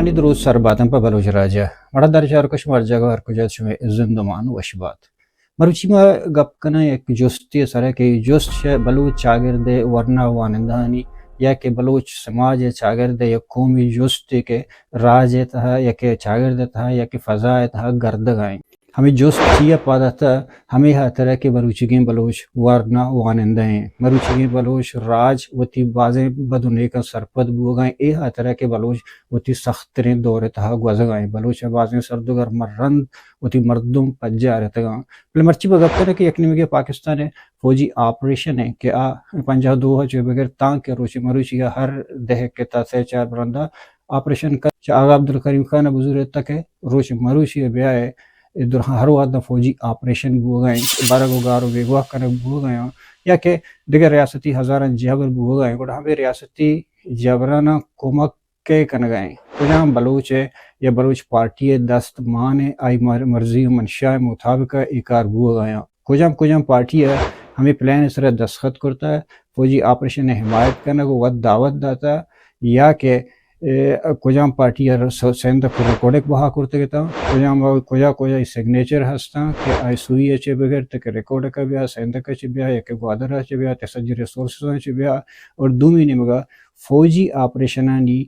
منی دروت سر باتن پہ بلوچ راج ءَ۔ مڑاہ دار چاروکاں، شما ہر جاگہ ہر کجا ات، شمئے زندمان وش بات۔ مروچی ما گپ کناں یک جستے ءِ سرا کہ اے جست شہ بلوچ چاگرد ءِ ورنا وانندہانی یا کہ بلوچ سماج ءِ چاگرد ءِ یک قومی جستے کہ راج ءِ تہا یا کہ چاگرد ءِ تہا یا کہ فضا ءِ تہا گردگ ءَ انت۔ ہمے جست چیا پاد اتہ؟ ہمے ہاترا کہ مروچیگیں بلوچ ورنا وانندہ ایں، مروچیگیں بلوچ راج وتی بازیں بد و نیکاں سرپد بوگ ءَ ایں، اے ہاترا کہ بلوچ وتی سخت تریں دور ءِ تہا گوزگ ءَ ایں، بلوچ ءَ بازیں سردگر مہ رند وتی مردم پجارتگ اَنت۔ بلے مرچی پہ گپ کنیں کہ یک نیمگے پاکستان ءِ فوجی آپریشن ایں کہ آ پنجاہ دو ءَ چہ بگر تاں کہ روچ مروچی ءَ ہر دہک ءِ تہا سے چار برندا آپریشن کت، چہ آغا عبدالکریم خان ءَ بزور ات کہ روچ مروچی ءَ بیا اے، اے درہاں ہر وہد ءَ فوجی آپریشن بوگ ءَ ایں، برگ و گار و بیگواہ کنگ بوگ ءَ ایں، یا کہ دگہ ریاستی ہزاراں جبر بوگ ءَ ایں، گڑا ہمے ریاستی جبراناں کمک کئے کنگ ءَ ایں؟ کجام بلوچ ءِ یا بلوچ پارٹی ءِ دست مان ایں، آئی مر-، مرضی و منشا ءِ مطابق ءَ اے کار بوگ ءَ ایں؟ کجام کجام پارٹی ءَ ہمے پلان ءِ سرا دستخط کرتہ فوجی آپریشن ءِ حمایت کنگ و وت دعوت داتہ، یا کہ، اے، کجام پارٹی ءَ س-، سند ءَ ریکارڈک بہا کرتگ اتاں، کجام ءَ کجا کجا سگنیچر ہستاں کہ آئی سوئی ءَ چہ بگر تک ریکارڈک ءَ بیا، سند ءَ چہ بیا یا کہ گوادر ءَ چہ بیا، تہ سجی ریسورسز ءَ چہ بیا، اور دومی نیمگ ءَ فوجی آپریشنانی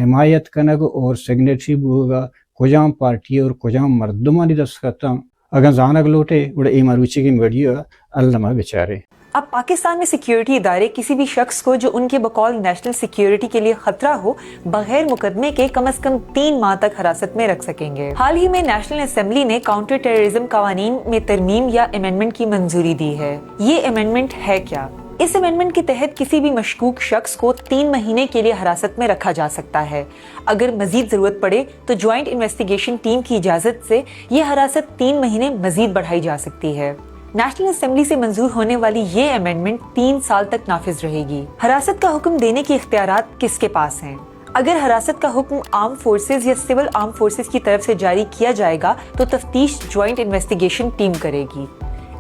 حمایت کنگ اور سگنیٹری بوگ ءَ کجام پارٹی اور کجام مردمانی دستخط اَنت؟ اگاں زانگ لوٹ ئے، گڑا اے مروچیگیں ویڈیو ءَ الم ءَ بچار ئے۔ اب पाकिस्तान में सिक्योरिटी इदारे किसी भी शख्स को जो उनके बकौल नेशनल सिक्योरिटी के लिए खतरा हो, बगैर मुकदमे के कम से कम तीन माह तक हिरासत में रख सकेंगे। हाल ही में नेशनल असेंबली ने काउंटर टेररिज्म कवानीन में तरमीम या अमेंडमेंट की मंजूरी दी है। ये अमेंडमेंट है क्या? इस अमेंडमेंट के तहत किसी भी मशकूक शख्स को तीन महीने के लिए हिरासत में रखा जा सकता है। अगर मजीद जरूरत पड़े तो ज्वाइंट इन्वेस्टिगेशन टीम की इजाजत से ये हिरासत तीन महीने मजीद बढ़ाई जा सकती है। नेशनल असेंबली से मंजूर होने वाली ये अमेंडमेंट तीन साल तक नाफिज रहेगी। हिरासत का हुक्म देने के इख्तियारात किसके पास हैं? अगर हिरासत का हुक्म आर्म फोर्सेज या सिविल आर्म फोर्सेज की तरफ से जारी किया जाएगा तो तफ्तीश ज्वाइंट इन्वेस्टिगेशन टीम करेगी।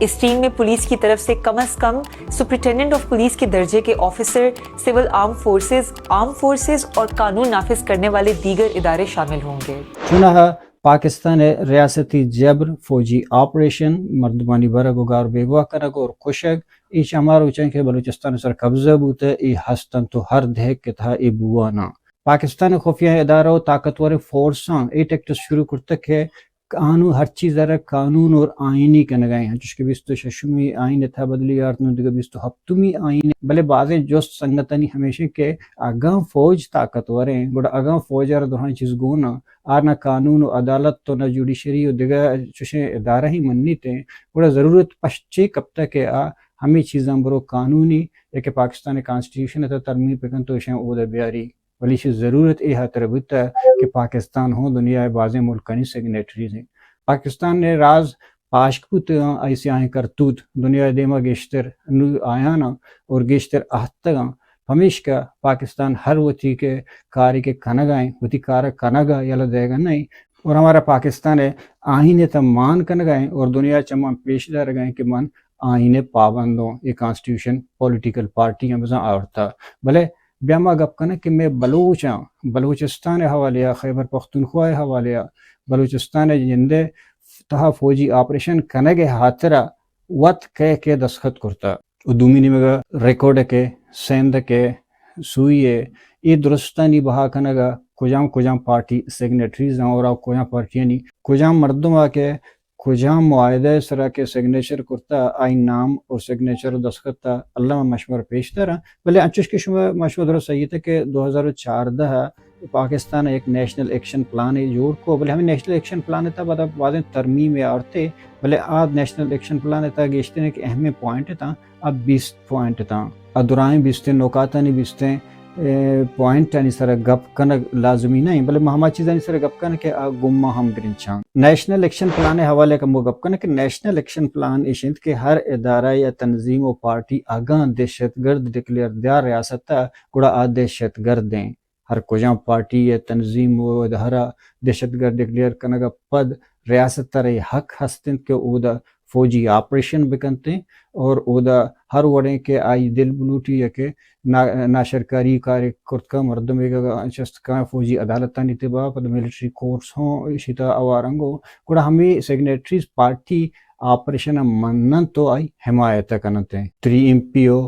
इस टीम में पुलिस की तरफ से कम से कम सुपरिटेंडेंट ऑफ पुलिस के दर्जे के officer, civil arm forces, arm forces और कानून नाफिज करने वाले दीगर इदारे शामिल होंगे। چوناہا پاکستان ءِ ریاستی جبر، فوجی آپریشن، مردمانی برگ و گار بیگواہ کنگ اور کشگ، اے چہ ہما روچاں کہ بلوچستان ءِ سر قبضہ بوتہ، اے ہست اَنت و ہر دہک ءِ تہا اے بوان اَنت۔ پاکستان ءِ خفیہ ادارہ و طاقتوریں فورساں اے ٹیکٹس شروع کرتگ کہ قانون، ہر چیز ءَ را قانون اور آئینی کنگ ءَ ایں، انچوش کہ بیست و ششمی آئین ءِ تہا بدلی آرت، نوں دگہ بیست و ہپتمی آئین ءَ۔ بلے بازیں جست سنگتانی ہمیش ایں کہ اگاں فوج طاقتور ایں، گڑا اگاں فوج ءَ را درہاں چیز گون اَنت، آ نہ قانون و عدالت و نہ جوڈیشری و دگہ چشیں ادارہ ہی منیت ایں، گڑا ضرورت پشت چے کپتہ کہ آ ہمے چیزاں برو قانونی یا کہ پاکستان ءِ کانسٹیٹیوشن ءِ تہا ترمیم بکنت و ایشاں اودا بیاری؟ بلے ایشی ضرورت اے ہاترا بوتہ کہ پاکستان ہوں دنیا ءِ بازیں ملکانی سگنیٹریز ایں۔ پاکستان ءِ راز پاشک بوتگاں، آئی سیاہیں کرتوت دنیا ءِ دیما گیشتر نوں آیان اَنت اور گیشتر اہتگاں۔ پمیشکا پاکستان ہر وتی کہ کارے کہ کنگا ایں، وتی کارا کنگا یلہ دئیگا نہ ایں اور ہمارا پاکستان ءِ آئین ءِ تہ مان کنگا ایں اور دنیا چہ من پیش دارگا ایں کہ من آئین ءِ پابند اوں، اے کانسٹیٹیوشن پولیٹیکل پارٹیاں بزاں آورتہ۔ بلے بیا ما گپ کنیں کہ مئے بلوچاں، بلوچستان ءِ حوالے ءَ، خیبر پختونخوا ءِ حوالے ءَ، بلوچستان ءِ جند ءِ تہا فوجی آپریشن کنگ ءِ ہاترا وت کئے کئے دستخط کرتہ و دومی نیمگ ءَ ریکارڈک ءِ، سیندک ءِ، سوئی ءِ، اے درستانی بہا کنگ ءَ کجام کجام پارٹی سگنیٹریز اَنت اور آ کجام پارٹیانی کجام مردم ءَ کہ کجام معاہدہ ءِ سرا کہ سگنیچر کرتہ، آئی نام اور سگنیچر و دستخط ءَ الم ءَ من شمارا پیش داراں۔ بلے انچوش کہ شما، من شمارا درست سہی اتہ کہ دو ہزار و چاردہ ءَ پاکستان ءَ یک نیشنل ایکشن پلانے جوڑ کو، بلے ہمے نیشنل ایکشن پلان ءِ تہا بعد ءَ بازیں ترمیم ءَ آورتے، بلے آ نیشنل ایکشن پلان ءِ تہا گیشتریں کہ اہمیں پوائنٹ اتاں، آ بیست پوائنٹ اتاں۔ آ درائیں بیستیں نکاتانی بیستیں، اے، پوائنٹانی سرا گپ کنگ لازمی نہ ایں، بلے ما ہما چیزانی سرا گپ کنیں کہ آ گوں ما ہم گرنچاں۔ نیشنل ایکشن پلان ءِ حوالے ءَ کمو گپ کنیں کہ نیشنل ایکشن پلان ایش انت کہ ہر ادارہ یا تنظیم و پارٹی اگاں دہشت گرد ڈکلیئر دیا ریاست ءَ، گڑا آ دہشت گرد ایں۔ ہر کجام پارٹی یا تنظیم و ادارہ دہشت گرد ڈکلیئر کنگ ءَ پد ریاست ءَ را اے حق ہست انت کہ اودا فوجی آپریشن بکنتیں اور اودا ہر وڑیں کہ آئی دل بلوٹی یا کہ نا-، ناشرکاری کارے کرت کا مردم ایک چست کا فوجی عدالتانی تبا پد ملٹری کورٹس ہوں اشی تا اوارنگو۔ گڑا ہمیں سگنیٹریز پارٹی آپریشن منن تو آئی حمایت کننتیں۔ تھری ایم پی او،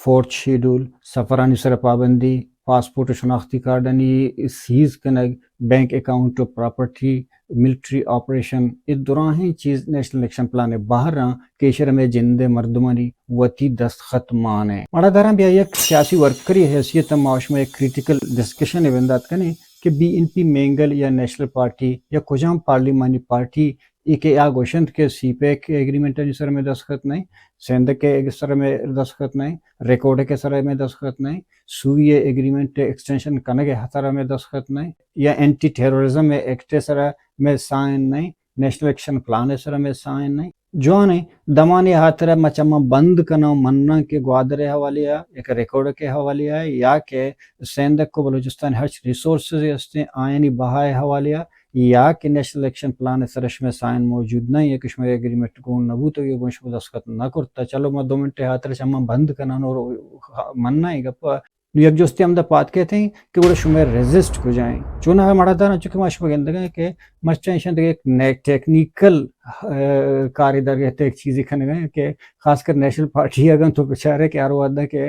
فورتھ شیڈول، سفرانی سر پابندی، پاسپورٹ و شناختی کارڈانی سیز کنگ، بینک اکاؤنٹ و پراپرٹی، ملٹری آپریشن، اے دراہیں چیز نیشنل ایکشن پلان ء بہر آں کہ ایشرا مئے جند ء مردمانی وتی دستخط مان ء۔ مڑاداراں بیا یک سیاسی ورکری حیثیت ء ما شما یک کریٹیکل ڈسکشن ء بندات کنیں کہ بی این پی مینگل یا نیشنل پارٹی یا کجام پارلیمانی پارٹی ای کہ آ گوشنت کہ سی پیک ء ایگریمنٹ ء سر میں دستخط نہیں، سیندک ء سر میں دستخط نہیں، ریکارڈ ء سر میں دستخط نہیں، سوئی ء ایگریمنٹ ء ایکسٹینشن کنگ ء سر میں دستخط نہیں، یا اینٹی ٹیررزم ء ایکٹ ء سر میں سائن نہیں، نیشنل ایکشن پلان ء سر میں سائن نہیں۔ جوان ء دمانے ہاترا ما چماں بند کناں، مناں کہ گوادر ء حوالے ء، یک ریکارڈ ء حوالے ء، یا کہ سیندک و بلوچستان ہرچ ریسورسز ہستیں، آیانی بہا ء حوالے ء، یا کہ نیشنل ایکشن پلان ء سر شمئے سائن موجود نہ یا کہ شمئے ایگریمنٹ گون نہ بوتگ یا گون شما دستخط نہ کرتا۔ چلو ما دو منٹ ء ہاترا چماں بند کناں اور مناں اے گپ ء۔ نوں یک جستے ہمدا پاد کیت ایں کہ گڑا شمئے ریزسٹ کجا ایں؟ چوناہا مڑاداراں چونکہ ما شما گندگ ء کہ مرچاں ایشاں دگہ یک نے-، ٹیکنیکل، ء، کارے در گہتے یک چیزے کنگ ء کہ خاص کر نیشنل پارٹی اگاں تو بچارے کہ ہر وہدا کہ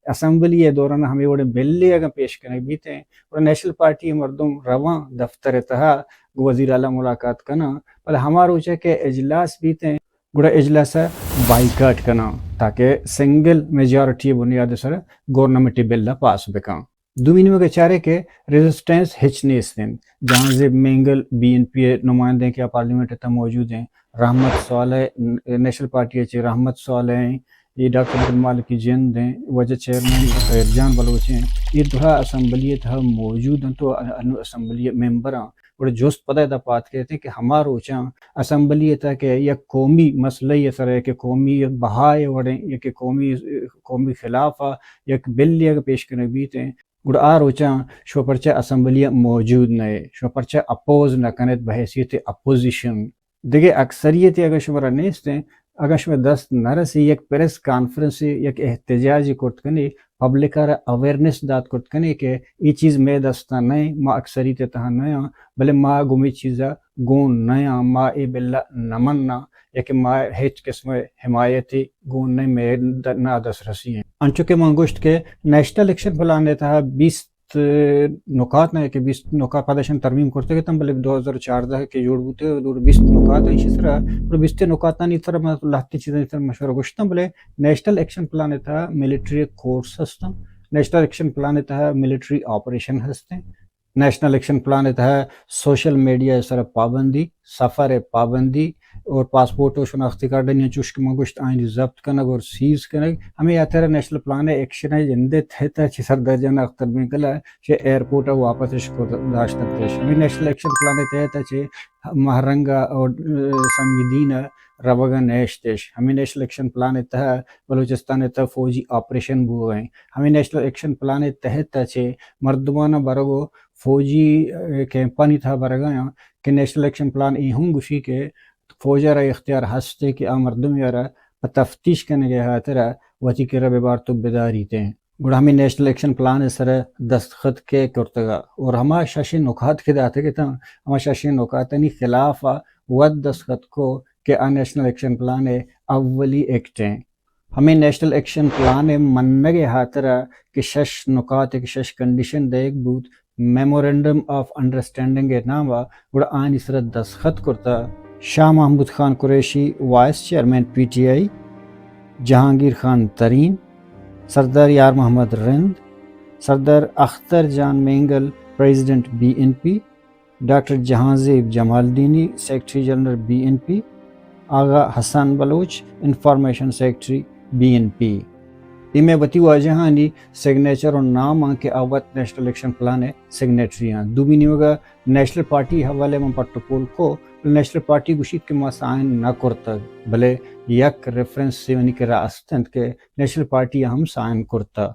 اسمبلی ء دوران ہمے وڑیں بلے اگاں پیش کنگ بیت ایں، گڑا نیشنل پارٹی ء مردم رواں دفتر ء تہا گوں وزیر اعلی ملاقات کناں، بلے ہما روچ ء کہ اجلاس بیت ایں، گڑا اجلاس ء بائیکاٹ کناں تاکہ سنگل میجارٹی ء بنیاد ء سر گورنمنٹ ء بل ء پاس بکاں۔ دومی نیمگ ء چارے کہ ریزسٹنس ہچ نیست انت۔ جہانزیب مینگل بی این پی ء نمائندہ کہ آ پارلیمنٹ ء تہ موجود ہیں، رحمت صالح ن-، نیشنل پارٹی ء چہ رحمت صالح ہیں، اے ڈاکٹر عبدالمالک جند ہیں، واجہ چیئرمین خیر جان بلوچ ہیں، اے دراہ اسمبلی ء تہ موجود انت و انو اسمبلی ء ممبر ہیں۔ گڑا جست پدا ادا پاد کیت کہ ہما روچاں اسمبلی ء تہ کہ یک قومی مسئلہ ء سر ء کہ قومی بہا ء وڑیں یا کہ قومی، قومی خلاف ء یک بلے اگہ پیش کنگ بیت ایں، گڑا آ روچاں شما پرچہ اسمبلی ء موجود نہ ئے، شما پرچہ اپوز نہ کن ات بحیثیت اپوزیشن۔ دگہ اکثریت اگہ شمارا نیست ایں، اگہ شما دست نہ رسی، یک پریس کانفرنس، یک احتجاج کرت کنے، پبلک ء را اویئرنس دات کرت کنے کہ اے چیز مئے دست ء نہ ایں، ما اکثریت ء تہا نہ آں، بلے ما گوں اے چیز ء گون نہ آں، ما اے بل ء نہ مناں، یا کہ ما ہچ قسم ء حمایت ء گون نہ، مئے د-، نا دسترسی ایں۔ انچو کہ من گوشت کہ نیشنل ایکشن پلان ء تہا بیست نکات نہ کہ بیست نکات پدشن ترمیم کرتگ اتن، بلے دو ہزار چاردہ کہ جوڑ بوتگ، دو بیست نکات ایشی سرا، گڑا بیست نکاتانی سرا من لہتے چیزانی سرا مشورہ گوشتاں، بلے نیشنل ایکشن پلان ء تہا ملٹری کورٹس ہستن، نیشنل ایکشن پلان ء تہا ملٹری آپریشن ہستیں، نیشنل ایکشن پلان ء تہا سوشل میڈیا ء سرا پابندی، سفر ء پابندی اور پاسپورٹ و شناختی کارڈانی چوش کہ من گوشت آئینی ضبط کنگ اور سیز کنگ، ہمے ہاترا نیشنل پلان ء ایکشن ء جند ء تحت ء چہ سردار جان اختر مینگل ء چہ ایئرپورٹ ء واپس اش کو داشتگ اش۔ ہمے نیشنل ایکشن پلان ء تحت ء چہ مہرنگ ء اور، ء، سنگدین ء روگ ء نیشت اش۔ ہمے نیشنل ایکشن پلان ء تہ بلوچستان ء تہ فوجی آپریشن بوگ ء انت۔ ہمے نیشنل ایکشن پلان ء تحت ء چہ مردمان ء برگ ء فوجی، ء، کیمپانی تہ برگ ء انت کہ نیشنل ایکشن پلان اے ہم گوشی کہ فوج ء را اختیار ہست کہ آ مردم ء را پہ تفتیش کنگ ء ہاترا وتی کرا بہ بارت و بداریت۔ گڑا ہمے نیشنل ایکشن پلان ء سر ء دستخط کے کرتگ ء اور ہما ششیں نکات کہ داتگ اتاں، ہما ششیں نکاتانی خلاف ء وت دستخط کو کہ آ نیشنل ایکشن پلان ء اولی ایکٹ ایں۔ ہمے نیشنل ایکشن پلان ء منگ ء ہاترا کہ شش نکات ء کہ شش کنڈیشن دئیگ بوت، میمورنڈم آف انڈرسٹینڈنگ ء نام ء گڑا آنی سرا دستخط کرتا۔ Shah Mahmood Khan Qureshi, vice chairman P T I, Jahangir Khan Tareen, Sardar Yar Muhammad Rind, Sardar Akhtar Jan Mengal, president B N P, doctor Jahanzeb Jamaldini, secretary general B N P, Agha Hasan Baloch, information secretary B N P. اے مئے وتی واجہانی سگنیچر و نام آں کہ آ وت نیشنل ایکشن پلان ء سگنیٹری آں۔ دومی نیمگا نیشنل پارٹی حوالے من پٹ و پول کو، نیشنل پارٹی گوشیت کہ ما سائن نہ کرتگ، بلے یک ریفرنس سے منی کرا است انت کہ نیشنل پارٹی ہم سائن کرتگ۔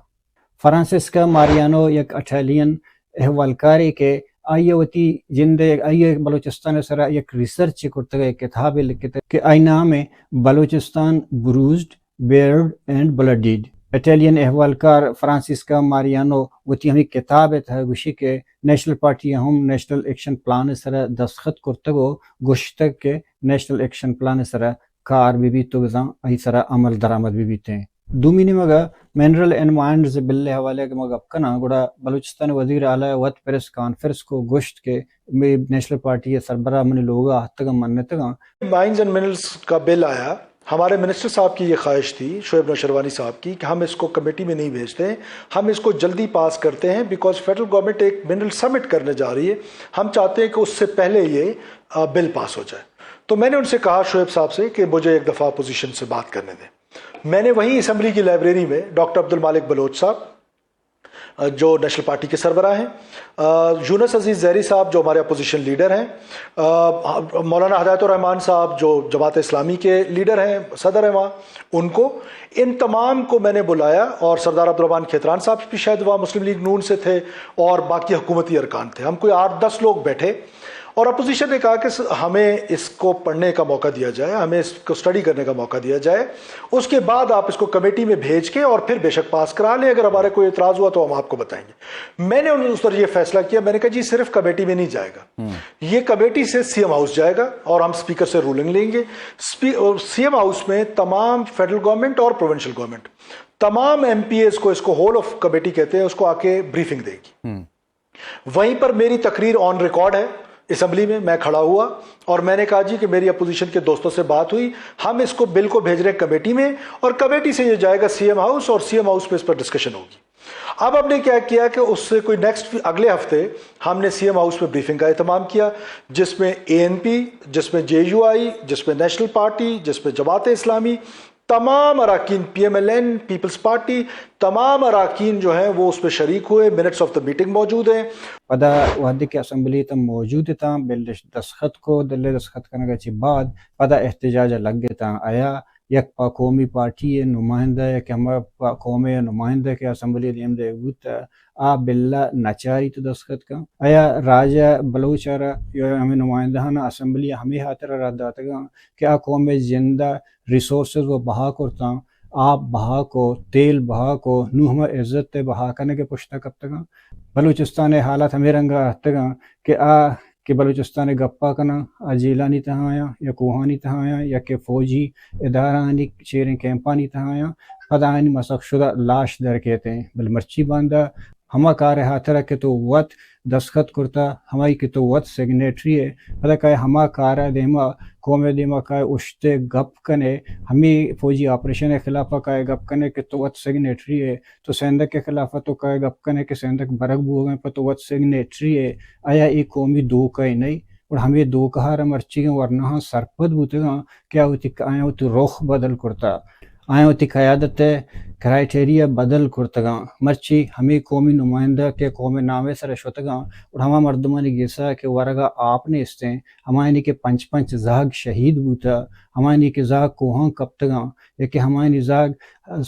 فرانسسکا ماریانو یک اٹالین احوالکارے کہ آئی ءَ وتی جند ءَ، آئی ءَ بلوچستان ءِ سرا یک ریسرچ کرتگ، یک کتابے لکھتگ کہ آئی نام ءَ بلوچستان بروزڈ، بیئرڈ اینڈ بلڈیڈ، اٹیلین احوالکار فرانسیسکا ماریانو وتی ہمے کتاب ءِ تہا گوشی کہ نیشنل پارٹی ءَ ہم نیشنل ایکشن پلان ءِ سرا دستخط کرتگ و گوشتگ کہ نیشنل ایکشن پلان ءِ سرا کار بہ بیت و بزاں آئی سرا عمل درآمد بہ بیت ایں۔ دومی نیمگ ءَ منرل اینڈ مائنز بل ءِ حوالہ ءَ کہ ما گپ کناں، گڑا بلوچستان ءِ وزیر اعلیٰ ءَ وت پریس کانفرنس کو گوشت کہ مئے نیشنل پارٹی ءِ سربراہ منی لوگ ءَ آتکگ ءُ منتگ آں۔ مائنز اینڈ منرلز کا بل آیا، ہمارے منسٹر صاحب کی یہ خواہش تھی، شعیب نوشیروانی صاحب کی، کہ ہم اس کو کمیٹی میں نہیں بھیجتے ہیں، ہم اس کو جلدی پاس کرتے ہیں، بیکاز فیڈرل گورنمنٹ ایک منرل سمٹ کرنے جا رہی ہے، ہم چاہتے ہیں کہ اس سے پہلے یہ، آ، بل پاس ہو جائے۔ تو میں نے ان سے کہا، شعیب صاحب سے، کہ مجھے ایک دفعہ اپوزیشن سے بات کرنے دیں۔ میں نے وہیں اسمبلی کی لائبریری میں ڈاکٹر عبدالمالک بلوچ صاحب، جو نیشنل پارٹی کے سربراہ ہیں، آ، یونس عزیز زہری صاحب جو ہمارے اپوزیشن لیڈر ہیں، آ، مولانا ہدایت الرحمان صاحب جو جماعت اسلامی کے لیڈر ہیں، صدر ہیں وہاں، ان کو، ان تمام کو میں نے بلایا، اور سردار عبدالرحمان کھیتران صاحب بھی شاید وہاں مسلم لیگ نون سے تھے، اور باقی حکومتی ارکان تھے۔ ہم کوئی آٹھ دس لوگ بیٹھے اور اپوزیشن نے کہا کہ س-، ہمیں اس کو پڑھنے کا موقع دیا جائے، ہمیں اس کو اسٹڈی کرنے کا موقع دیا جائے، اس کے بعد آپ اس کو کمیٹی میں بھیج کے اور پھر بے شک پاس کرا لیں، اگر ہمارے کوئی اعتراض ہوا تو ہم آپ کو بتائیں گے۔ میں نے ان، اس پر یہ فیصلہ کیا، میں نے کہا، جی، صرف کمیٹی میں نہیں جائے گا، یہ کمیٹی سے سی ایم ہاؤس جائے گا اور ہم اسپیکر سے رولنگ لیں گے۔ اسپی-، اور سی ایم ہاؤس میں تمام فیڈرل گورنمنٹ اور پروونشل گورنمنٹ، تمام ایم پی ایز کو، اس کو ہول آف کمیٹی کہتے ہیں، اس کو آ کے بریفنگ دیں گی۔ وہیں پر میری تقریر آن ریکارڈ ہے، اسمبلی میں میں کھڑا ہوا اور میں نے کہا، جی، کہ میری اپوزیشن کے دوستوں سے بات ہوئی، ہم اس کو، بل کو بھیج رہے ہیں کمیٹی میں، اور کمیٹی سے یہ جائے گا سی ایم ہاؤس اور سی ایم ہاؤس پہ اس پر ڈسکشن ہوگی۔ اب ہم نے کیا کیا کہ اس سے کوئی نیکسٹ، اگلے ہفتے ہم نے سی ایم ہاؤس میں بریفنگ کا اہتمام کیا، جس میں اے این پی، جس میں جے یو آئی، جس میں نیشنل پارٹی، جس میں جماعت اسلامی، تمام اراکین، P M L N, people's party, تمام اراکین جو ہیں وہ اس میں شریک ہوئے، منٹس آف دا میٹنگ موجود ہیں۔ پدا وہدے کہ اسمبلی تہ موجود اتاں، بل دستخط کو، بل دستخط کنگ ءَ چہ بعد پدا احتجاج ءَ لگ اتاں۔ آیا یک پہ قومی پارٹی ءِ نمائندہ یا کہ ہما پہ قوم ءِ نمائندہ کہ اسمبلی ءَ دیم دیگ بوت، آ بل ءَ نچاریت دستخط کن؟ آیا راج ءِ بلوچ ءَ را یا ہمے نمائندہاں اسمبلی ءَ ہمے ہاترا را داتگاں کہ آ قوم ءِ جند ءِ ریسورسز و بہا کرتاں، آپ بہا کو، تیل بہا کو، نوں ہما عزت ءِ بہا کنگ ءِ پشت ءَ کپتگاں؟ بلوچستان ءِ حالات ہمے رنگ ءَ اتکگاں کہ آ کہ بلوچستان ءِ گپ ءَ کناں، آ جیلانی تہا آیاں یا کوہانی تہا آیاں یا کہ فوجی ادارہانی چیریں کیمپانی تہا آیاں، پدا آیانی مسخ شدہ لاش در کیت ایں۔ بلے مرچی باندا ہما کار ءِ ہاترا کہ تو وت دستخط کرتا، ہمائی کہ تو وت سگنیٹری ئے، پدا کائے ہما کار ءِ دیما، قوم ءِ دیما کائے اشت ءُ گپ کنے، ہمے فوجی آپریشن ءِ خلاف ءَ کائے گپ کنے کہ تو وت سگنیٹری ئے، تو سیندک ءِ خلاف ءَ تو کائے گپ کنے کہ سیندک برگ بوگ ءَ انت، پہ تو وت سگنیٹری ئے، آیا اے قومی دوکہ ئے نئے؟ گڑا ہمے دوکہ ءَ را مرچیگیں ورناہاں سرپد بوتگاں کہ آ وتی، آیاں وتی رخ بدل کرتا، آیاں وتی قیادت ءِ کرائٹیریا بدل کرتگاں۔ مرچی ہمے قومی نمائندہ کہ قوم ءِ نام ءِ سر ءَ شتگاں، گڑا ہما مردمانی گس ءَ کہ ورگ ءَ آپ نیست ایں، ہمایانی کہ پنچ پنچ زہگ شہید بوتہ، ہمایانی کہ زہگ کوہاں کپتگاں، یا کہ ہمایانی زہگ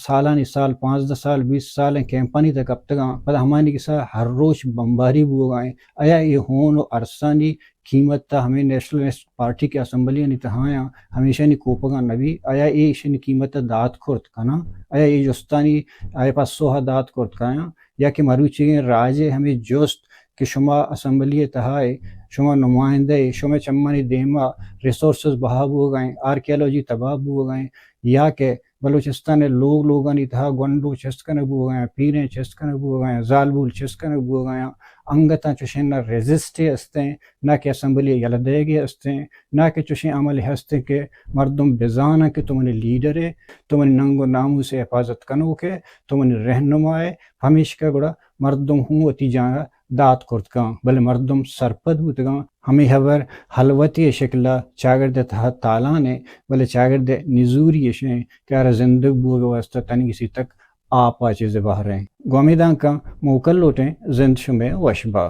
سالانی سال، پانزدہ سال، بیست سال ایں کیمپانی تہ کپتگاں، پدا ہمایانی گس ءَ ہر روچ بمباری بوگا ایں۔ آیا اے ہون و ارسانی قیمت تہ ہمے نیشنلسٹ پارٹی کہ اسمبلیانی تہا آیاں، ہمیشانی کوپگاں نبی؟ آیا اے ایشانی قیمت ءَ دات کرت کناں؟ آیا اے جستانی آیا پسو ءَ دات کرت کناں؟ یا کہ مروچیگیں راج ءِ ہمے جست کہ شما اسمبلی ءِ تہا ئے، شما نمائندہ ئے، شمئے چمانی دیما ریسورسز بہا بوگا ایں، آرکیالوجی تباہ بوگا ایں، یا کہ بلوچستان ءِ لوگ لوگانی تہا گونڈو چست کنگ بوگا ایں، پیریں چست کنگ بوگا ایں، زالبول چست کنگ بوگا ایں، انگتاں چوشیں نہ ریزسٹے است ایں، نہ کہ اسمبلی ءِ یلہ دئیگے است ایں، نہ کہ چوشیں عملے ہست ایں کہ مردم بزاناں کہ تو منی لیڈر ئے، تو منی ننگ و ناموس ءِ حفاظت کنوک ئے، تو منی رہنما ئے، پمیشکا گڑا مردم ہوں وتی جان ءَ دات کرت کن، بلے مردم سرپد بوتگاں۔ ہمے ہبر ہلوتے ءِ شکل ءَ چاگرد ءِ تہا تالان ایں، بلے چاگرد ءِ نزوری اش ایں کہ آ را زندگ بوگ ءِ واستہ تنیگہ سیتک آپ ءَ چہ زبہر ایں۔ گوں ہمے دانکاں موکل لوٹیں، زند شمئے وش با۔